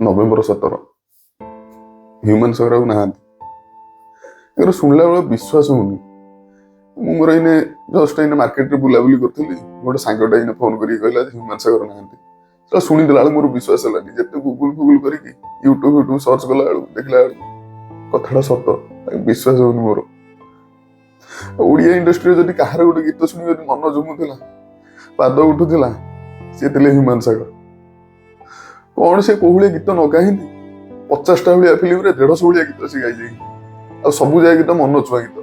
November 17 Humane ସାଗର ଆଉ ନାହାନ୍ତି। ଏଗୁଡ଼ା ଶୁଣିଲା ବେଳେ ବିଶ୍ୱାସ ହଉନି। ମୁଁ ମୋର ଏଇନେ ଜଷ୍ଟ ଏଇନେ ମାର୍କେଟରେ ବୁଲାବୁଲି କରୁଥିଲି, ଗୋଟେ ସାଙ୍ଗଟା ଏଇନେ ଫୋନ କରିକି କହିଲା ଯେ ହ୍ୟୁମାନ ସାଗର ନାହାନ୍ତି। ସେଟା ଶୁଣିଦେଲା ବେଳକୁ ମୋର ବିଶ୍ୱାସ ହେଲାନି। ଯେତେ ଗୁଗୁଲ ଫୁଗୁଲ କରିକି ୟୁଟ୍ୟୁବ ଫ୍ୟୁଟ୍ୟୁବ ସର୍ଚ୍ଚ କଲା ବେଳକୁ ଦେଖିଲା ବେଳକୁ କଥାଟା ସତ, ତାକୁ ବିଶ୍ୱାସ ହଉନି ମୋର। ଓଡ଼ିଆ ଇଣ୍ଡଷ୍ଟ୍ରିରେ ଯଦି କାହାର ଗୋଟେ ଗୀତ ଶୁଣି ଯଦି ମନ ଝୁମୁଥିଲା, ପାଦ ଉଠୁଥିଲା, ସିଏ ଥିଲେ ହ୍ୟୁମାନ ସାଗର। କଣ ସେ କୋଉ ଭଳିଆ ଗୀତ ନ ଗାଇନ୍ତି? 50ଟା ଭଳିଆ ଫିଲ୍ମରେ 150 ଭଳିଆ ଗୀତ ସେ ଗାଇଛନ୍ତି, ଆଉ ସବୁ ଯାଏ ଗୀତ ମନ ଛୁଆଁ ଗୀତ।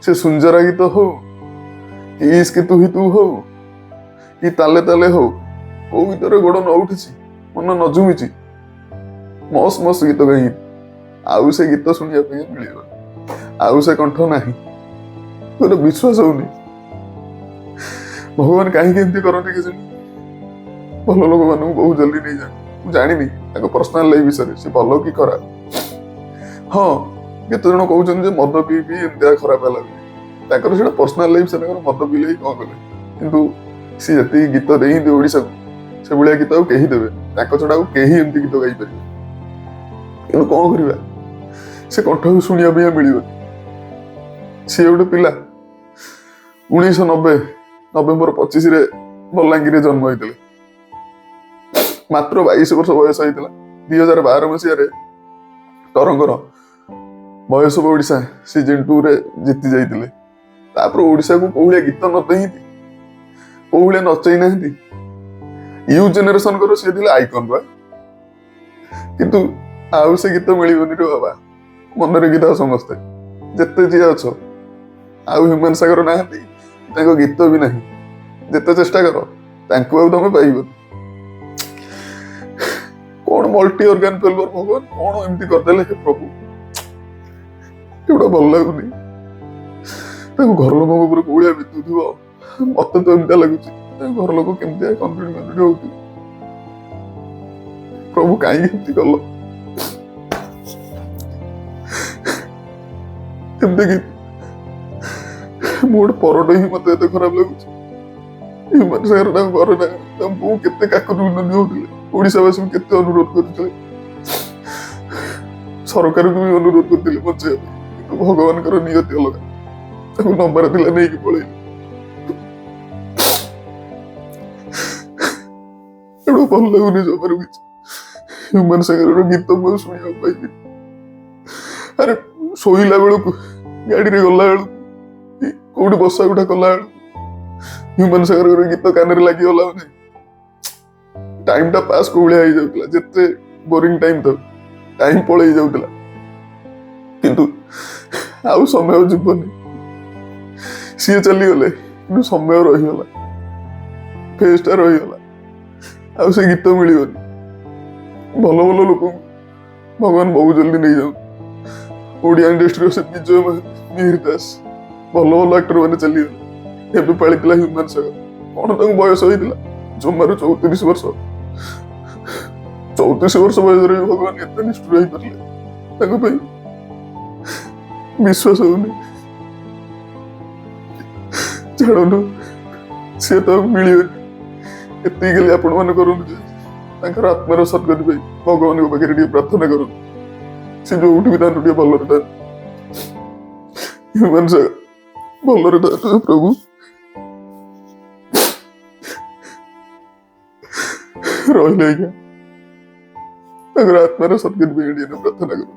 ସେ ସୁଞ୍ଜରା ଗୀତ ହଉ କି ଇସ୍କ ତୁ ହି ତୁ ହଉ କି ତାଲେ ତାଲେ ହଉ, କୋଉ ଗୀତରେ ଗୋଡ ନ ଉଠିଛି, ମନ ନ ଝୁମିଛି? ମସ୍ତ ମସ୍ତ ଗୀତ ଗାଇ। ଆଉ ସେ ଗୀତ ଶୁଣିବା ପାଇଁ ମିଳିବନି, ଆଉ ସେ କଣ୍ଠ ନାହିଁ। ଗୋଟେ ବିଶ୍ୱାସ ହଉନି, ଭଗବାନ କାହିଁକି ଏମିତି କରନ୍ତି କେଜାଣି? ଭଲ ଲୋକମାନଙ୍କୁ ବହୁତ ଜଲ୍ଦି ନେଇଯାଆନ୍ତି। ମୁଁ ଜାଣିନି ତାଙ୍କ ପର୍ସନାଲ ଲାଇଫ ବିଷୟରେ, ସେ ଭଲ କି ଖରାପ। ହଁ, କେତେ ଜଣ କହୁଛନ୍ତି ଯେ ମଦ ପିଇ ପିଇ ଏମିତିଆ ଖରାପ ହେଲା ବୋଲି। ତାଙ୍କର ସେଇଟା ପର୍ସନାଲ ଲାଇଫ, ସେମାନଙ୍କର ମଦ ପିଇଲେ ହିଁ କଣ କଲେ। କିନ୍ତୁ ସିଏ ଯେତିକି ଗୀତ ଦେଇଛନ୍ତି ଓଡ଼ିଶାକୁ, ସେଭଳିଆ ଗୀତ ଆଉ କେହି ଦେବେ, ତାଙ୍କ ଛଡା ଆଉ କେହି ଏମିତି ଗୀତ ଗାଇପାରିବେ। କିନ୍ତୁ କଣ କରିବା, ସେ କଣ୍ଠକୁ ଶୁଣିବା ପାଇଁ ଆଉ ମିଳିବନି। ସିଏ ଗୋଟେ ପିଲା, 1990 ନଭେମ୍ବର 25ରେ ବଲାଙ୍ଗୀରରେ ଜନ୍ମ ହେଇଥିଲେ। ମାତ୍ର 22 ବର୍ଷ ବୟସ ହେଇଥିଲା। 2012 ମସିହାରେ ତରଙ୍ଗର ଭଏସ ଅଫ ଓଡ଼ିଶା ସିଜନ 2ରେ ଜିତି ଯାଇଥିଲେ। ତାପରେ ଓଡ଼ିଶାକୁ କୋଉ ଭଳିଆ ଗୀତ ନ ଦେଇନ୍ତି, କୋଉ ଭଳିଆ ନଚେଇ ନାହାନ୍ତି। ୟୁଥ୍ ଜେନେରେସନଙ୍କର ସିଏ ଥିଲେ ଆଇକନ୍ ବା। କିନ୍ତୁ ଆଉ ସେ ଗୀତ ମିଳିବନି ରେ ବାବା, ମନେ ରଖିଥାଅ ସମସ୍ତେ, ଯେତେ ଯିଏ ଅଛ। ଆଉ ହ୍ୟୁମାନ ସାଗର ନାହାନ୍ତି, ତାଙ୍କ ଗୀତ ବି ନାହିଁ। ଯେତେ ଚେଷ୍ଟା କର ତାଙ୍କୁ ଆଉ ତମେ ପାଇବନି। କଣ ମଲ୍ଟି ଅର୍ଗାନ ଫେଲୁଅର, ଭଗବାନ କଣ ଏମିତି କରିଦେଲେ ହେ ପ୍ରଭୁ? ଏଗୁଡ଼ା ଭଲ ଲାଗୁନି। ତାଙ୍କ ଘର ଲୋକଙ୍କ ଉପରେ କୋଉ ଭଳିଆ ବିତୁଥିବ, ମତେ ତ ଏମିତିଆ ଲାଗୁଛି। ତାଙ୍କ ଘର ଲୋକ କେମିତିଆ କନ୍ଦୁଡ଼ି କନ୍ଦୁଡ଼ି ହଉଥିବେ। ପ୍ରଭୁ କାହିଁକି ଏମିତି କଲ? ଏମିତି କି ମୁଁ ଗୋଟେ ପରଟା ହିଁ ମତେ ଏତେ ଖରାପ ଲାଗୁଛି। ହ୍ୟୁମାନ ସାଗର ତାଙ୍କ ଘରେ ତାଙ୍କ ବୋଉ କେତେ କାକୁତି ମିନତି ହଉଥିଲେ, ଓଡ଼ିଶାବାସୀଙ୍କୁ କେତେ ଅନୁରୋଧ କରୁଥିଲେ, ସରକାରକୁ ବି ଅନୁରୋଧ କରୁଥିଲେ ବଞ୍ଚେଇବା ପାଇଁ। କିନ୍ତୁ ଭଗବାନଙ୍କର ନିୟତି ଅଲଗା, ତାକୁ ନମ୍ବର ଥିଲା ନେଇକି ପଳେଇଲେ। ଏଗୁଡ଼ା ଭଲ ଲାଗୁନି ଜମାରୁ କିଛି। ହ୍ୟୁମାନ ସାଗରର ଗୀତ ମୁଁ ଆଉ ଶୁଣିବାକୁ ପାଇଲିନି। ଆରେ ଶୋଇଲା ବେଳକୁ, ଗାଡିରେ ଗଲା ବେଳକୁ, କୋଉଠି ବସା ଉଠା କଲା ବେଳକୁ ହ୍ୟୁମାନ ସାଗରର ଗୀତ କାନରେ ଲାଗିଗଲା, ମାନେ ଟାଇମଟା ପାସ୍ କୋଉ ଭଳିଆ ହେଇଯାଉଥିଲା। ଯେତେ ବୋରିଂ ଟାଇମ ଥାଉ, ଟାଇମ ପଳେଇ ଯାଉଥିଲା। କିନ୍ତୁ ଆଉ ସମୟ ଯିବନି। ସିଏ ଚାଲିଗଲେ, କିନ୍ତୁ ସମୟ ରହିଗଲା, ଫେସଟା ରହିଗଲା, ଆଉ ସେ ଗୀତ ମିଳିବନି। ଭଲ ଭଲ ଲୋକଙ୍କୁ ଭଗବାନ ବହୁତ ଜଲ୍ଦି ନେଇଯାଉ। ଓଡ଼ିଆ ଇଣ୍ଡଷ୍ଟ୍ରିର ସେ ବିଜୟ ମହାନ୍ତି, ମିହିର ଦାସ, ଭଲ ଭଲ ଆକ୍ଟର ମାନେ ଚାଲିଗଲେ। ଏବେ ପାଳିଥିଲା ହ୍ୟୁମାନ ସାଗର। କଣ ତାଙ୍କୁ ବୟସ ହେଇଥିଲା? ଜମାରୁ 34 ବର୍ଷ। 34 ବର୍ଷ ବୟସରେ ବି ଭଗବାନ ଏତେ ନିଷ୍ଠୁର ହେଇପାରିଲେ ତାଙ୍କ ପାଇଁ, ବିଶ୍ୱାସ ହଉନି। ଛାଡ଼ନ୍ତୁ, ସିଏ ତ ଆଉ ମିଳିବନି। ଏତିକି ଖାଲି ଆପଣମାନେ କରନ୍ତୁ ଯେ ତାଙ୍କର ଆତ୍ମାର ସଦ୍ଗତି ପାଇଁ ଭଗବାନଙ୍କ ପାଖରେ ଟିକେ ପ୍ରାର୍ଥନା କରନ୍ତୁ, ସେ ଯୋଉଠି ବି ଥାନ୍ତୁ ଟିକେ ଭଲରେ ଥାନ୍ତୁ। ହ୍ୟୁମାନ ସାଗର ଭଲରେ ଥାନ୍ତୁ ପ୍ରଭୁ। ରହିଲେ ଆଜ୍ଞା, ତାଙ୍କର ଆତ୍ମାର ସଦ୍ଗତି ପାଇଁ ଟିକେ ପ୍ରାର୍ଥନା କରନ୍ତୁ।